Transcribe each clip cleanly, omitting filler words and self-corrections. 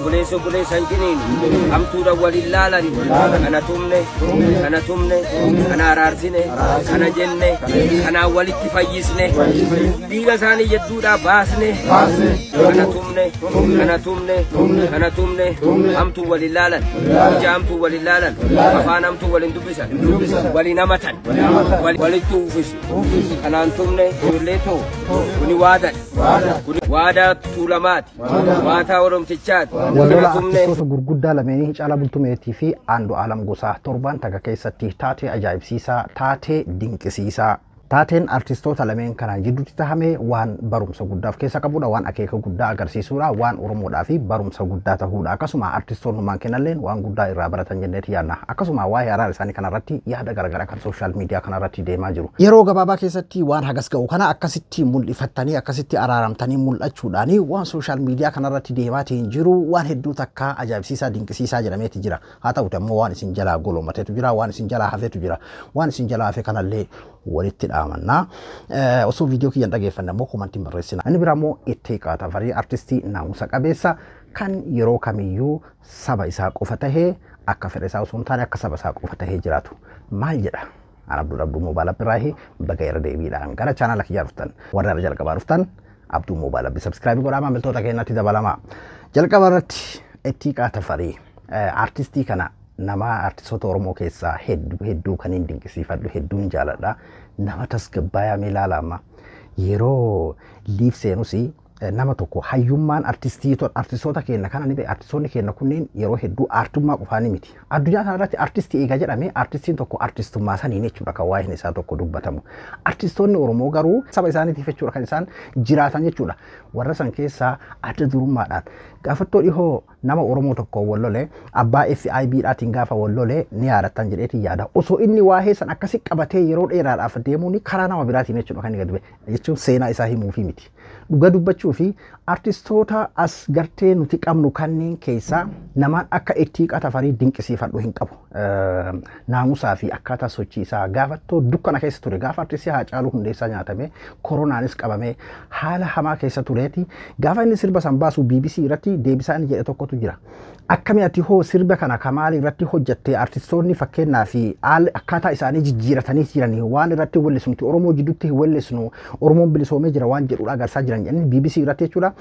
Obboleessa obboleessa hin ciniinu. Hamtuudha waliin laalani. Kana tumne, kana tumne, kana araarsine, kana jenne, kanaan walitti fayyisne, dhiiga isaanii jedduudhaa baasne, kana tumne, kana tumne, kana tumne, hamtuu waliin laalan, ija hamtuu waliin laalan, afaan hamtuu waliin dubbisan, waliin hamatan, walitti uwwisu. Kanaan tumne, ijoollee too, kuni waadadha. Kuni waadaa Tuulamaati. Waataa Oromtichaati. Wallola artistoota gurguddaa lameenii Caalaa Bultumeetii fi Andu'aalam Gosaa torbaan takka keessatti taatee ajaa'ibsiisaa, taatee dinqisiisaa, taateen artistoota lameen kanaan jidduutti tahame waan barumsa guddaa of keessa qabudha, waan akeeka guddaa agarsiisudha, waan Oromoodhaa fi barumsa guddaa tahudha. Akkasuma artistoonnummaan kennalleen waan guddaa irraa baratan jenneeti yaadna. Akkasuma waa'ee araara isaanii kanarratti yaada garaagaraa kan social media kanarratti deemaa jiru. Yeroo gabaabaa keessatti waan hagas ga'u kana akkasitti mul'ifattanii, akkasitti araaramtanii mul'achuudhaani waan social media kanarratti deemaatiin jiru waan hedduu takka ajaa'ibsiisaa, dinqisiisaa jedhameeti jira. Haa ta'uti ammoo waan isin jalaa goloomateetu jira, waan isin jalaa hafeetu jira. Waan isin jalaa hafe kanallee walitti dhaamannaa. Osoo viidiyoo kiyyan dhageeffanne ammoo komantiin barreessina. Inni biraa immoo Ittiiqaa Tafarii, artistii naamusa qabeessa kan yeroo kamiyyuu saba isaa qofa tahee, akka fedha isaa osoo hin taane akka saba isaa qofa tahee jiraatu. Maal jedha? Ani Abdul Abduu Moobaala Biraahi, baga irra deebiidhaan gara chaanaala kiyyaa dhuftan. Warra irra jalqabaa dhuftan Abduu Moobaala Abbi subscribe godhaa, maamiltoota keenyatti dabalamaa. Jalqaba irratti Ittiiqaa Tafarii, artistii kana nama artistoota Oromoo keessaa hedduu hedduu kan hin dinqisiifadhu, hedduun jaaladha. Nama tasgabbaa'aa mee ilaala amma. Yeroo liif seenus nama tokko hayyummaan artistoota keenya kana ni beeka. Artistoonni keenya kunneen yeroo hedduu aartummaa qofaanii miti. Addunyaa kana irratti artistii eega jedhame, artistiin tokko artistummaa saniin jechuudha kan waa'een isaa tokko dubbatamu. Artistoonni Oromoo garuu saba isaaniitiif jechuudha kan isaan jiraatan jechuudha. Warra san keessaa adda durummaadhaan gaafattoo dhihoo nama Oromoo tokko wal lole, abbaa FIB dhaatiin gaafa wal lole ni yaadattan jedheetiin yaada. Osoo inni waa'ee san akkasi qabatee yeroo dheeraadhaaf deemuun karaa nama biraatiin jechuudha kan inni gadi ba'e jechuun seenaa isaa himuufi miti. Dhuga dubbachuu fi artistoota as gartee nuti qabnu kanneen keessaa namaan akka Ittiiqaa Tafarii dinqisiifadhu hin qabu. Naamusaa fi akkaataa sochii isaa gaafattoo dukkana keessa ture, gaafa artistii Haacaaluu Hundeessaa nyaatame, koronaanis qabame, haala hamaa keessa tureeti gaafa inni sirba san baasu BBC irratti deebisaa inni jedhe tokkotu jira. Akkami ati hoo sirba kana kamaali irratti hojjatte, artistoonni fakkeenyaa fi akkaataa isaanii jijjiiratanii jiranii waan irratti wellisumti Oromoo jidduutti hin wellisnu, Oromoon bilisoomee jira waan jedhudha agarsiisaa jiran jedhanii BBC irratti jechuudha.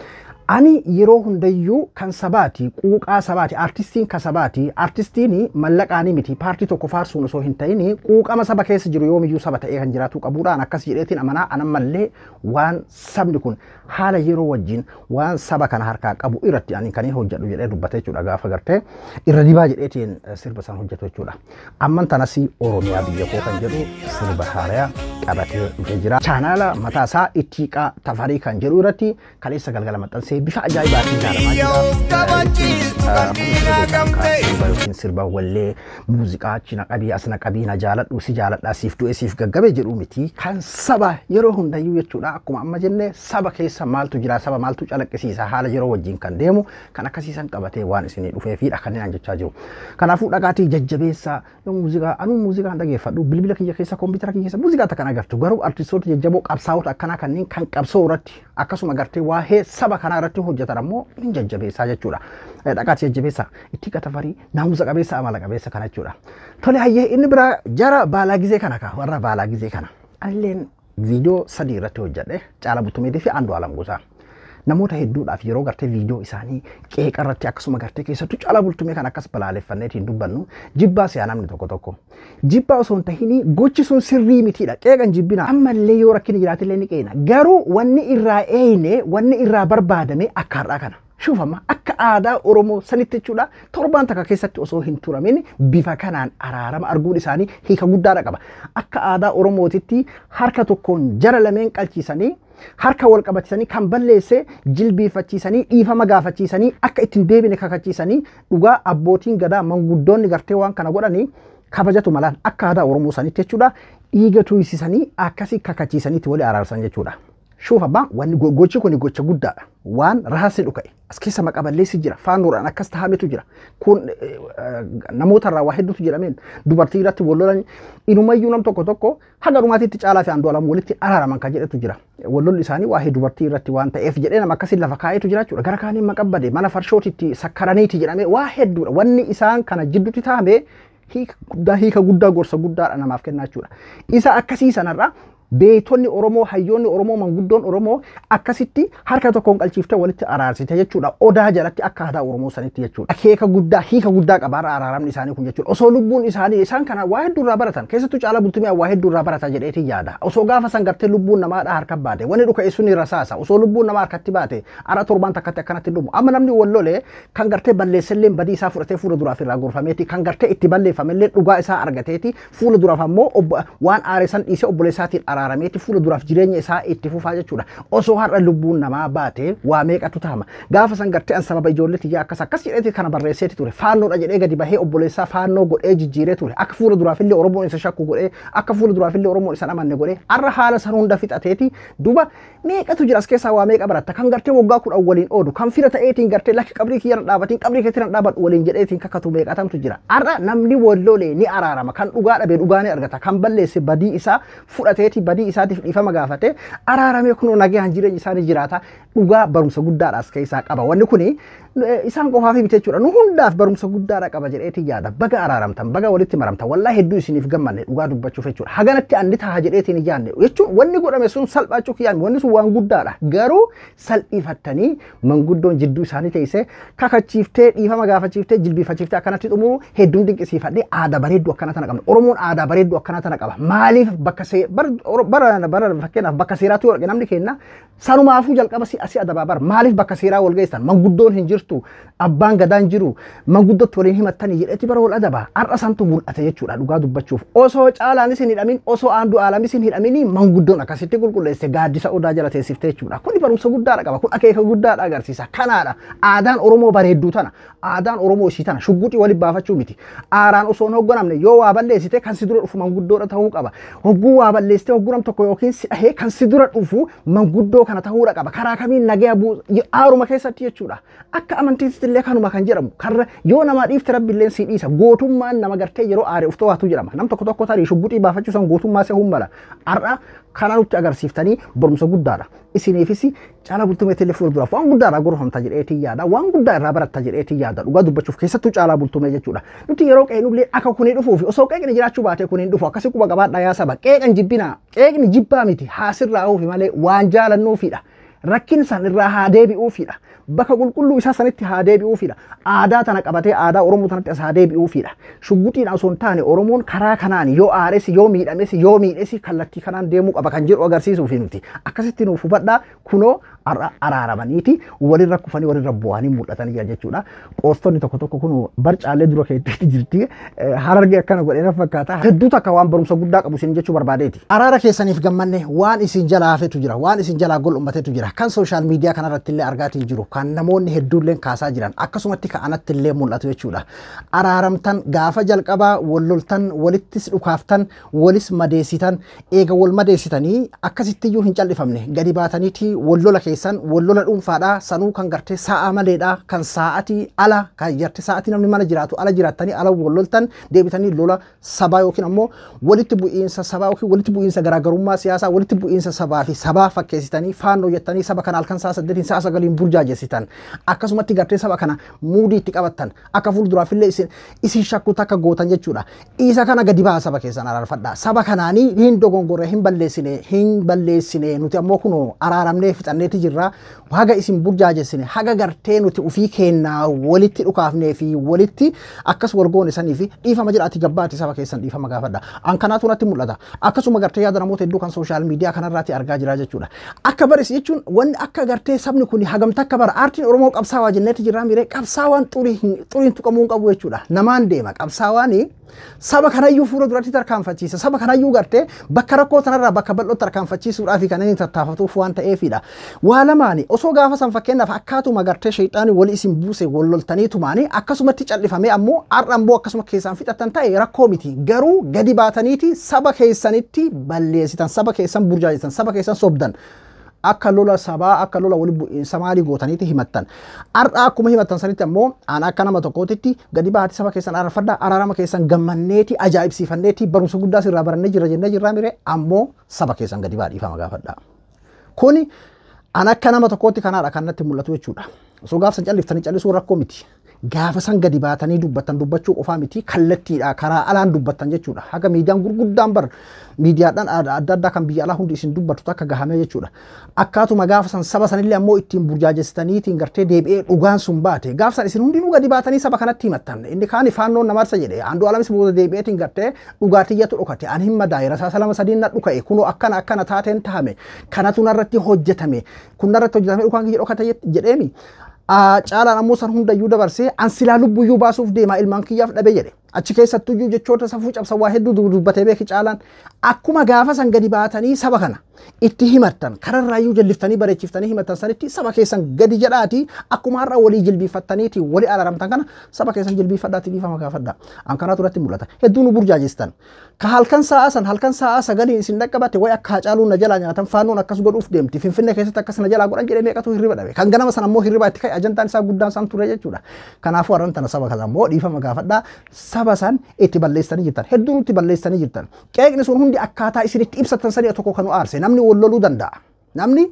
Ani yeroo hundayyuu kan sabaati, quuqaa sabaati, artistiin kan sabaati, artistiin mallaqaanii miti, paartii tokko faarsuun osoo hin ta'in quuqama saba keessa jiru yoomiyyuu saba ta'ee kan jiraatu qabuudhaan akkas jedheetiin amanaa. Anammallee waan sabni kun haala yeroo wajjin waan saba kana harkaa qabu irratti ani kan hojjedhu jedhee dubbate jechuudha gaafa gartee irra dibaa jedheetiin sirba san hojjetu jechuudha. Amman tanas Oromiyaa biyya koo kan jedhu sirba haaraa qabatee dhufee jira. Chaanaala mataa isaa Ittiiqaa Tafarii kan jedhu irratti kaleessa galgala maxxansee bifa ajaa'ibaatiin ilaalamaa jira. Yookiin sirba wallee muuziqaa achi na qabii as na qabii na jaaladhu si jaaladhaa siif du'e siif gaggabe jedhu miti, kan saba yeroo hundayyuu jechuudha. Akkuma amma jenne saba keessa maaltu jira, saba maaltu calaqqisiisa, haala yeroo wajjin kan deemu kan akkasiisan qabatee waan isinii dhufeefidha kanneen an jechaa jiru. Kanaafuu dhaqaatii jajjabeessaa. Yoo muuziqaa, anuu muuziqaa hin dhageeffadhu, bilbila kiyya keessa, kompiitara kiyya keessa muuziqaa takkan agartu, garuu artistoota jajjaboo qabsaa'ota akkanaa kanneen kan qabsoo irratti akkasuma gartee waa'ee saba kanaa irratti hojjetan ammoo hin jajjabeessaa jechuudha. Dhaqaatii jajjabeessaa Ittiiqaa Tafarii, naamusa qabeessa, amala qabeessa kana jechuudha. Tole, hayyee, inni biraa jara baalaa gizee kana kaa warra baalaa gizee kana. Anilleen viidiyoo 3 irratti hojjedhe, Caalaa Bultumeetii fi Andu'aalam Gosaa. Namoota hedduudhaaf yeroo gartee viidiyoo isaanii qeeqa irratti akkasuma gartee keessattuu Caalaa Bultumee kan akkas balaaleffanneetiin dubbannu jibbaa si'a namni tokko tokko. Jibbaa osoo hin tahinii gochi sun sirrii mitiidha. Qeeqan jibbina. Ammallee yoo rakkinni jiraatillee ni qeena. Garuu wanni irraa eeyne, wanni irraa barbaadame akka har'aa kana. Shufama akka aadaa Oromoo sanitti jechuudha, torbaan takka keessatti osoo hin turamin bifa kanaan araarama arguun isaanii hiika guddaadha qaba. Akka aadaa Oromootitti harka tokkoon jara lameen qalchiisanii, harka wal qabachiisanii, kan balleesse jilbiifachiisanii, dhiifama gaafachiisanii, akka ittiin deebine kakachiisanii, dhugaa abbootiin gadaa manguddoonni gartee waan kana godhanii kabajatu malaan akka aadaa Oromoo sanitti jechuudha, dhiiga tuysisanii akkasii kakachiisaniitti walii araarsan jechuudha. Shuuf abbaan wanni gochi kun gocha guddaadha. Waan rahaasni dhuka'e as keessa maqaballeessi jira. Faannoodhaan akkas tahametu jira. Kun namoota irraa waa hedduutu jedhameen dubartii irratti wal lolan inumayyuu nam tokko tokko haga dhumaatiitti Caalaa fi Andu'aalam walitti araaraman kan jedhetu jira. Wallolli isaanii waa'ee dubartii irratti waan ta'eef jedhee nama akkasiin lafa kaa'etu jira jechuudha. Gara kaaniin maqabbade mana farshootitti sakkaraniiti jedhamee waa hedduudha. Wanni isaan kana jidduutti taa'ame hiika guddaa gorsa guddaadha namaaf kennaa jechuudha. Isa akkasii sanarraa beeytonni Oromoo, hayyoonni Oromoo, manguddoon Oromoo akkasitti harka tokkoon qalchiiftee walitti araarsite jechuudha. Odaa jalatti akka aadaa Oromoo sanitti jechuudha. Akeeka guddaa, hiika guddaa qabaarra araaramni isaanii kun jechuudha. Osoo lubbuun isaanii isaan kana waa hedduu irraa baratan, keessattuu Caalaa Bultumee waa hedduu irraa barata jedheetii yaada. Osoo gaafa san gartee lubbuun namaadha harka baate, wanni dhuka sun rasaasa. Osoo lubbuun namaa harkatti baate, ara torbaan takkatti akkanatti dhumu. Amma namni wal lolee kan gartee balleessellee badii isaa fudhatee fuula duraaf irraa gorfameeti, kan gartee itti balleeffamellee dhugaa isaa argateeti, fuula duraaf ammoo waan aare san dhiisee obboleessaatiin araarameeti fuula duraaf jireenya isaa itti fufaa jechuudha. Osoo har'a lubbuun namaa baate waa meeqatu tahama. Gaafa san gartee an sababa ijoollee tiyyaa akkas akkas jedheeti kana barreesseeti ture. Faannoodha jedhee gadi bahee obboleessaa faannoo godhee jijjiiree ture. Akka fuula duraaf illee Oromoon isa shakku godhee, akka fuula duraaf illee Oromoon isa amanne godhee, har'a haala san hunda fixateeti duba meeqatu jira as keessaa waa meeqa baratta. Kan gartee waggaa 10 waliin oodu, kan fira ta'eetiin gartee lakki qabrii kiyya dhaabatiin qabrii keetiin dhaabadhu waliin jedheetiin kakatu meeqatamtu jira. Har'a namni wal lolee ni araarama. Kan dhugaa dhabe dhugaa ni argata. Kan balleesse badii isaa fudhateeti badii isaatiif dhiifama gaafate araaramee kunoo nagaan jireenya isaanii jiraata. Dhugaa barumsa guddaadha as keessaa qaba. Wanni kuni isaan qofaaf miti jechuudha. Nu hundaaf barumsa guddaadha qaba jedheeti yaada. Baga araaramtan, baga walitti maramtan, wallaahi hedduu isiniif gammanne dhugaa dubbachuuf jechuudha. Haganatti anni taha jedheetiin yaadne jechuun wanni godhame sun salphaachuu kiyyaan wanni sun waan guddaadha. Garuu salphifattanii manguddoon jidduu isaanii teessee kakachiiftee dhiifama gaafachiiftee jilbiifachiiftee akkanatti xumuru hedduun dinqisiifadhee aadaa bareedduu akkana tana qabna. Oromoon aadaa bareedduu akkana tana qaba. Maaliif bakka bara bara fakkeenyaaf bakka seeraatti yoo namni kenna sanumaafuu jalqaba si asii adabaa bara maaliif bakka seeraa wal geessan manguddoon hin jirtu abbaan gadaan jiru manguddootti waliin himattanii jedhetti bara wal adabaa har'a santu mul'ate jechuudha dhugaa dubbachuuf. Osoo Caalaanis hin hidhamin, osoo Andu'aalamis hin hidhamin manguddoon akkasitti qulqulleesse gaaddisa odaa jala teessiftee jechuudha. Kuni barumsa guddaadha qaba. Kun akeeka guddaadha agarsiisa. Kanaadha aadaan Oromoo bareedduu tana, aadaan Oromoo ishii tana shugguxii waliin baafachuu miti. Aaraan osoo hin hoogganamne yoo waa balleessite kan si dura dhufu manguddoodha ta'uu qaba. Hogguu waa balleessite hogguu nam tokko yookiin si dhahee kan si dura dhufu manguddoo kana ta'uudha qaba. Karaa kamiin nagaya aaruma keessatti jechuudha. Akka amantiitti illee kanuma kan jedhamu karra yoo nama dhiifte Rabbi illee si dhiisa. Gootummaan nama gartee yeroo aare uftoo waatu jedhama. Nam tokko tokko tarii shugguxii baafachuu san gootummaa see hummala. Har'a kana nutti agarsiiftanii barumsa guddaadha. Isiniifis Caalaa Bultumee illee fuula duraaf waan guddaadha gorfamta jedheetii yaada. Waan guddaa irraa baratta jedheetii yaada. Dhugaa dubbachuuf keessattuu Caalaa Bultumee jechuudha. Nuti yeroo qeeqnu akka kuni dhufuuf osoo qeeqni jiraachuu baate kuni hin dhufu. Akkasii quba qabaadhaa yaa saba. Qeeqan jibbinaa. Qeeqni jibbaa miti. Haasirraa oofi malee waan jaalannuufidha. Rakkin san irraa haa deebi'uufidha. Bakka qulqulluu isaa sanitti haa deebi'uufidha. Aadaa tana qabatee aadaa Oromoo tanatti as haa deebi'uufidha. Shugguxiin osoo hin taane Oromoon karaa kanaan yoo aares yoo miidhames yoo miidhes kallattii kanaan deemuu qaba kan jedhu agarsiisuufi nuti. Akkasitti nuuf hubadhaa kunoo araaramaniiti walirra kufanii walirra bu'anii mul'atanii jira jechuudha. Qoostonni tokko tokko kun barcaalee dura keetti jirti. Harargee akkana godhee na fakkaata. Hedduu takka waan barumsa guddaa qabu isin jechuu barbaadeeti. Araara keessaniif gammanne waan isin jalaa hafetu jira. Waan isin jalaa gol'ummatetu jira. Kan sooshaal miidiyaa kanarratti illee argaatiin jiru. Kan namoonni hedduulleen kaasaa jiran. Akkasumatti ka'anatti illee mul'atu jechuudha. Araaramtan gaafa jalqabaa wal loltan walittis dhukaaftan walis madeessitan eega wal madeessitanii akkasittiyyuu hin callifamne gadi baataniiti wal lola keessan wal lola dhuunfaadhaa sanuu kan gartee sa'a maleedhaa kan sa'atii ala kan gartee sa'atii namni mana jiraatu ala jiraattanii ala wal loltan deebitanii lola sabaa yookiin ammoo walitti bu'iinsa sabaa yookiin walitti bu'iinsa garaagarummaa siyaasaa walitti bu'iinsa sabaa fi sabaa fakkeessitanii faannoo jettanii saba kana halkan sa'a 8 sa'a 9 burjaajessitan akkasumatti gartee saba kana muudii itti qabattan akka fuulduraaf illee isin shakku takka gootan jechuudha. Isa kana gadi baha saba keessan araarfadha. Saba kanaanii hin dogongorre hin balleessine nuti ammoo kunoo araaramnee fixanneeti jirra. Haga isin burjaajessine haga gartee nuti ufii kennaa walitti dhukaafnee fi walitti akkas wal goone sanii fi dhiifama jedhaati gabbaati saba keessan dhiifama gaafadha. An kanaatu natti mul'ata. Akkasuma gartee yaada namoota hedduu kan sooshaal miidiyaa kanarraati argaa jira jechuudha. Akka baris jechuun wanni akka gartee sabni kun hagamta akka bara aartiin Oromoo qabsaawaa jenneeti jirraa miiree qabsaawaan xuriin tuqamuu hin qabu jechuudha. Namaan deema qabsaawaan saba kanayyuu fuula duratti tarkaanfachiisa. Saba kanayyuu gartee bakka rakkoo tanarraa bakka bal'ootti tarkaanfachiisuudhaaf kan inni tattaafatuuf waan ta'eefidha. Waa lamaani osoo gaafa san fakkeenyaaf akkaatuma gartee sheexaani wali isin buuse wal loltanii tumaanii akkasumatti callifamee ammoo har'a ammoo akkasuma keessaan fixatan ta'e rakkoo miti. Garuu gadi baataniiti saba keessanitti balleessitan, saba keessan burjaajessan, saba keessan sobdan. Akka lola sabaa, akka lola wali bu'iinsa maalii gootaniitti himattan. Har'a akkuma himattan sanitti ammoo aan akka nama tokkootitti gadi bahaati saba keessan araarfadhaa, araarama keessan gammanneeti ajaa'ibsiifanneeti barumsa guddaa sirraa barannee jirra jennee jirraa mire ammoo saba keessan gadi bahaa dhiifama gaafadhaa. Kuni an akka nama tokkootti kanaadha kan natti mul'atu jechuudha. Osoo gaafsan calliftanii callisuun rakkoo miti. Gaafa san gadi baatanii dubbattan dubbachuu qofaa miti kallattiidha karaa alaan dubbattan jechuudha. Haga miidiyaan gurguddaan bar miidiyaadhaan adda addaa kan biyya alaa hundi isin dubbattu takka gahamee jechuudha. Akkaatuma gaafa san saba sanillee ammoo ittiin burjaajessitaniitiin gartee deebi'ee dhugaan sun baate. Gaafa san isin hundinuu gadi baatanii saba kanatti himattan. Inni kaan faannoon namarsa jedhe. Andu'aalamis booda deebi'eetiin gartee dhugaatiyyatu dhokate. Ani hin madaa'e rasaasa 2-3 na dhuka'e. Kunoo akkana akkana taateen tahame. Kanatu narratti hojjetame. Kun narratti hojjetame dhukaan kiyya dhokate jedheemi. Caalaan ammoo san hundayyuu dabarsee an silaa lubbuyyuu baasuuf deema ilmaan kiyyaaf dhabe jedhe. Achi keessattuyyuu jechoota safuu cabsan waa hedduu dubbatee beeki caalaan. Akkuma gaafa san gadi baatanii saba kana itti himattan kararraayyuu jalliftanii bareechiftanii himattan sanitti saba keessan gadi jedhaati akkuma har'a walii jilbiiffattaniiti walii araaramtan kana saba keessan jilbiiffadhaati dhiifama gaafadha. An kanaatu irratti mul'ata. Hedduu nu burjaajestan. Ka halkan sa'a san halkan sa'a 9 isin dhaqqabate wayi akka Haacaaluun na jalaa nyaatan faannoon akkas godhuuf deemti. Finfinnee keessatti akkas na jalaa godhan jedhee meeqatu hirriba dhabe. Kan ganama san ammoo hirriba itti ka'e ajantaan isaa guddaan san ture jechuudha. Kanaafuu har'an tana saba kana ammoo dhiifama gaafadhaa. Saba san itti balleessanii jirtan. Hedduu nutti balleessanii jirtan. Qeeqni sun hundi akkaataa isin itti ibsatan sanii tokko kan nu aarse. Namni wal loluu danda'a. Namni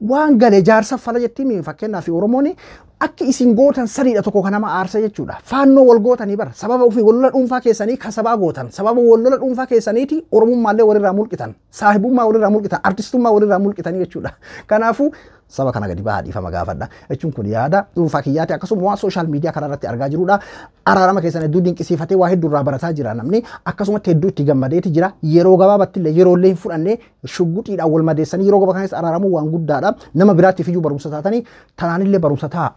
waan galee jaarsa fala jettii miin fakkeenyaaf Oromoon akki isin gootan saniidha tokko kan nama aarsa jechuudha. Faannoo wal gootanii bara sababa ofii wal lola dhuunfaa keessanii kasabaa gootan sababa wal lola dhuunfaa keessaniiti Oromummaallee walirraa mulqitan saahibummaa walirraa mulqitan artistummaa walirraa mulqitanii jechuudha. Kanaafuu saba kana gadi bahaa dhiifama gaafadha. Jechuun kun yaada dhuunfaa kiyyaati akkasuma waan sooshaal miidiyaa kanarratti argaa jirudha. Araarama keessan hedduu dinqisiifatee waa hedduu irraa barataa jira namni akkasumatti hedduu itti gammadeeti jira. Yeroo gabaabaatti illee yeroo illee hin fudhanne shugguxiidhaan wal madeessanii yeroo gabaabaa keessa araaramuu waan guddaadha. Nama biraattiif iyyuu barumsa taatanii tanaanillee barumsa ta'a.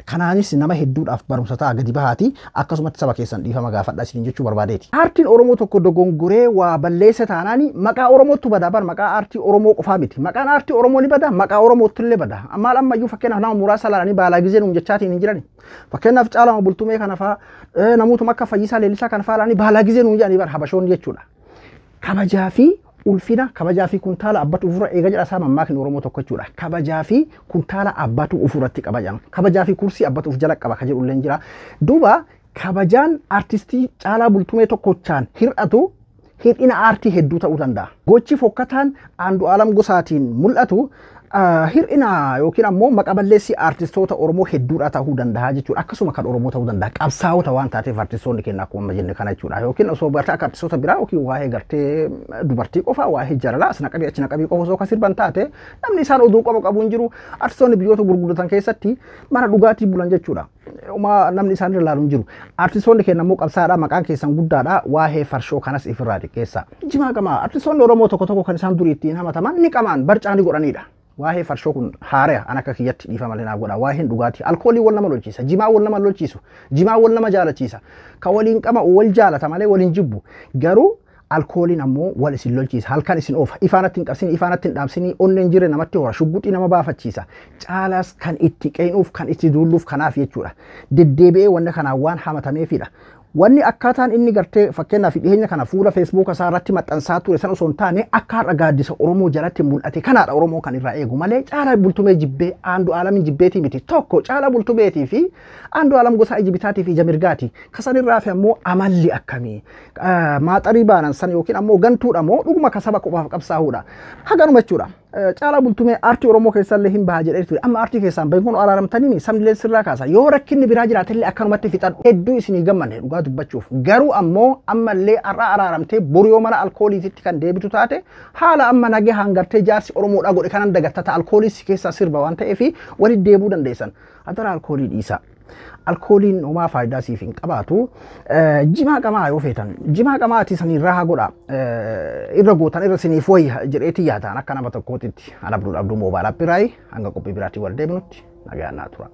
Kanaanis nama hedduudhaaf barumsa ta'a gadi bahaati akkasumatti saba keessan dhiifama gaafadha isiniin jechuu barbaadeeti. Aartiin Oromoo tokko dogongoree waa balleessa taanaani maqaa Oromootu bada bar maqaa aartii Oromoo qofaa miti. Maqaan aartii Oromoo ni bada maqaa Oromootu illee bada. Maal ammayyuu fakkeenyaaf nama muraasa laalanii baalaa gizee nuun jechaatiin hin jirani. Fakkeenyaaf Caalaa Bultumee kana fa'aa namootuma akka Fayyisaa Leellisaa kana fa'aa laalanii baalaa gizee nuun jedhanii bar habashoonni jechuudha. Kabajaa fi ulfina kabajaa fi kuntaala abbatu ofirra eega jedha isaa mammaakni Oromoo tokko jechuudha. Kabajaa fi kuntaala abbatu ofirratti qaba jedhama. Kabajaa fi kursii abbatu of jala qaba ka jedhu illee jira. Duuba kabajaan artistii Caalaa Bultumee tokkochaan hir'atu hir'ina aartii hedduu ta'uu danda'a. Gochi fokkataan Andu'aalam Gosaatiin mul'atu hir'ina yookiin ammoo maqa balleessii aartistoota Oromoo hedduudha ta'uu danda'a jechuudha. Akkasuma kan Oromoo ta'uu danda'a. Qabsaa'ota waan taateef aartistoonni keenya akkuma jenne kana jechuudha. Yookiin osoo bartee akka aartistoota biraa yookiin waa'ee gartee dubartii qofa waa'ee jaalalaa as naqabii achi naqabii qofa osoo kan sirban taate namni isaan oduu qofa qabu hin jiru. Aartistoonni biyyoota gurguddatan keessatti mana dhugaatii bulan jechuudha. Uma namni isaan irra ilaalu hin jiru. Aartistoonni keenya immoo qabsaadha maqaan keessan guddaadha waa'ee farshoo kanas ifirraa xiqqeessa. Jimaa qamaa aartistoonni Oromoo tokko tokko kan isaan durii ittiin hamataman ni qamaan barcaa ni godhanidha. Waa'ee farshoo kun haaraa an akka kiyyatti dhiifama malee naa godha. Waa'een dhugaatii alkoolii wal nama lolchiisa, jimaa wal nama lolchiisu, jimaa wal nama jaalachiisa. Ka waliin qama wal jaalata malee waliin jibbu. Garuu alkooliin ammoo wal isin lolchiisa, halkan isin oofa, ifaanatti hin qabsini, ifaanatti hin dhaamsini, onneen jirre namatti hora, shugguxii nama baafachiisa. Caalaas kan itti qeenuuf, kan itti duulluuf kanaaf jechuudha. Deddeebi'ee wanna kanaan waan hamatameefidha. Wanni akkaataan inni gartee fakkeenyaaf dhiyeenya kana fuula Feesbuuka isaa irratti maxxansaa ture san osoo hin taane akka har'a gaaddisa Oromoo jalatti mul'ate kanaadha Oromoo kan irraa eegu malee Caalaa Bultumee jibbee Andu'aalamin jibbeetii miti. Tokko Caalaa Bultumeetii fi Andu'aalam Gosaa ija bitaatii fi ija mirgaati. Kasan irraa fi ammoo amalli akkamii maaxarii baanan san yookiin ammoo gantuudha moo dhuguma ka saba qofaaf qabsaa'uudha. Haganuma jechuudha. Caalaa Bultumee aartii Oromoo keessallee hin baha jedhee ture. Amma aartii keessaan bahin kun araaramtanii sabnillee sirraa kaasa. Yoo rakkinni biraa jiraatellee akkanumatti fixadhu. Hedduu isinii gammanne dhugaa dubbachuuf. Garuu ammoo ammallee har'a araaramtee boru yoo mana alkooliititti kan deebitu taate haala amma nagee hangartee jaarsi Oromoodhaa godhe kanan dagattata alkoolii si keessaa sirba waan ta'eef walitti deebuu dandeessan. Hadara alkoolii dhiisa. Alkooliin homaa faayidaa siif hin qabaatu. Jimaa qamaa yoo feetan jimaa qamaati saniirraa haa godha. Irra gootan irra siniif wayya jedheetii yaataan akka nama tokkootitti. Ana Abdul Abduu Moobaayil Appiraayi hanga qophii biraatii wal deebinutti nagaan naa tura.